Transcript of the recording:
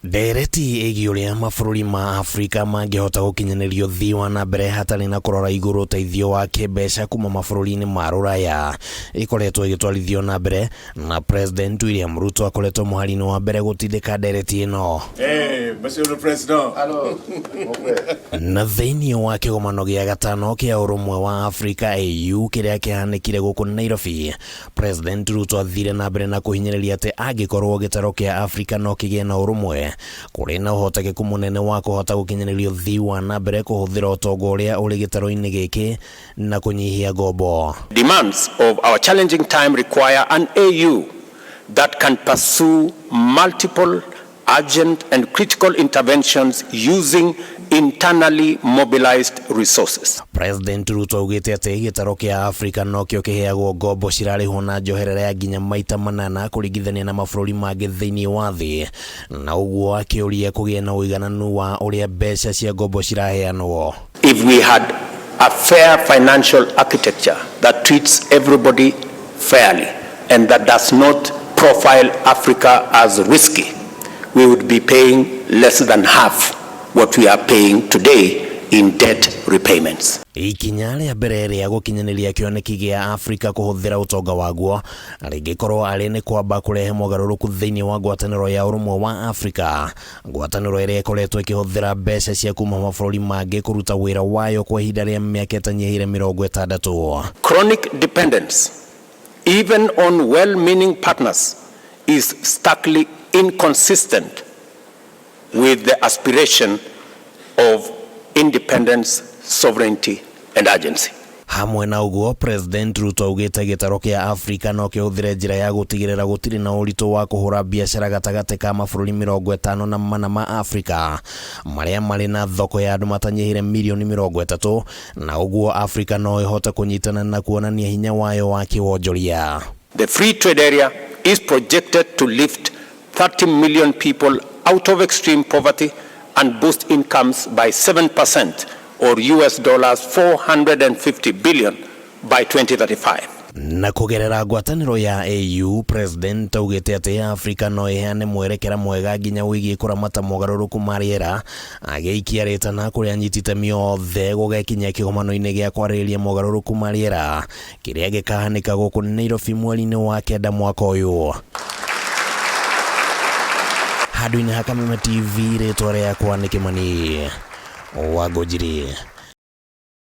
Ndereti ĩgiĩ ũrĩa mabũrũri ma Afrika mangĩhota gũkinyanĩria ũthii wa na mbere hatarĩ na kũrora igũrũ ũteithio wa kĩmbeca kuma mabũrũri-inĩ ma rũraya ĩkoretwo ĩgĩtwarithio na mbere na President William Ruto akoretwo mũhari-inĩ wa mbere gũtindĩka ndereti ĩno. Hey, Monsieur le Président. Na thĩinĩ wa kĩgomano gĩa gatano kĩa ũrũmwe wa Afrika AU kĩrĩa kĩhanĩkire gũkũ Nairobi, President Ruto athire na mbere na kũhinyĩrĩria atĩ angĩkorwo gĩtarũ kĩa Afrika no kĩgĩe na ũrũmwe, kũrĩ na ũhotekeku mũnene wa kũhota gũkinyanĩria ũthii wa na mbere kũhũthĩra ũtonga ũrĩa ũrĩ gĩtarũ-inĩ gĩkĩ na kũnyihia ngombo. Demands of our challenging time require an AU that can pursue multiple urgent and critical interventions using internally mobilized resources. President Ruto augĩte atĩ gĩtarũ kĩa Afrika nokĩo kĩheagwo ngombo cirarĩhwo na njoherera ya nginya maita manana kũringithania na mabũrũri mangĩ thĩinĩ wa thĩ, na ũguo akĩũria kũgĩe na ũigananu wa ũrĩa mbeca cia ngombo ciraheanwo. If we had a fair financial architecture that treats everybody fairly and that does not profile Africa as risky, we would be paying less than half what we are paying today in debt repayments. Ikinya rĩa mbere rĩa gũkinyanĩria kĩoneki gĩa Afrika kũhũthĩra ũtonga waguo rĩngĩkorwo arĩ nĩ kwamba kũrehe mogarũrũku thĩinĩ wa ngwatanĩro ya ũrũmwe wa Afrika, ngwatanĩro ĩrĩa ĩkoretwo ĩkĩhũthĩra mbeca cia kuma mabũrũri mangĩ kũruta wĩra wayo kwa ihinda rĩa mĩaka ĩtanyihĩire 60. Chronic dependence, even on well-meaning partners, is starkly inconsistent with the aspiration of independence, sovereignty, and agency. Hamwe na ũguo, President Ruto augĩte gĩtarũ kĩa Afrika no kĩhũthĩre njĩra ya gũtigĩrĩra gũtirĩ na ũritũ wa kũhũra biacara gatagatĩ ka mabũrũri 54 ma Afrika marĩa marĩ na thoko ya andũ matanyihĩire mirioni 30, na ũguo Afrika no ĩhote kũnyitana na kuonania hinya wayo wa kĩwonjoria. The free trade area is projected to lift 30 million people out of extreme poverty and boost incomes by 7% or US dollars 450 billion by 2035. Na kũgerera ngwatanĩro ya AU, President augĩte atĩ Afrika no ĩheane mwerekera mwega nginya wĩgiĩ kũramata mogarũrũku ma rĩera, agĩikia rĩtana kũrĩ anyiti itemi othe gũgekinyia kĩgomano-inĩ gĩa kwarĩrĩria mogarũrũku ma rĩera kĩrĩa gĩkahanĩka gũkũ Nairobi mweri-inĩ wa 9 mwaka ũyũ. Handũ-inĩ ha Kameme TV, rĩtwa rĩakwa nĩ Kĩmani wa Ngũnjiri.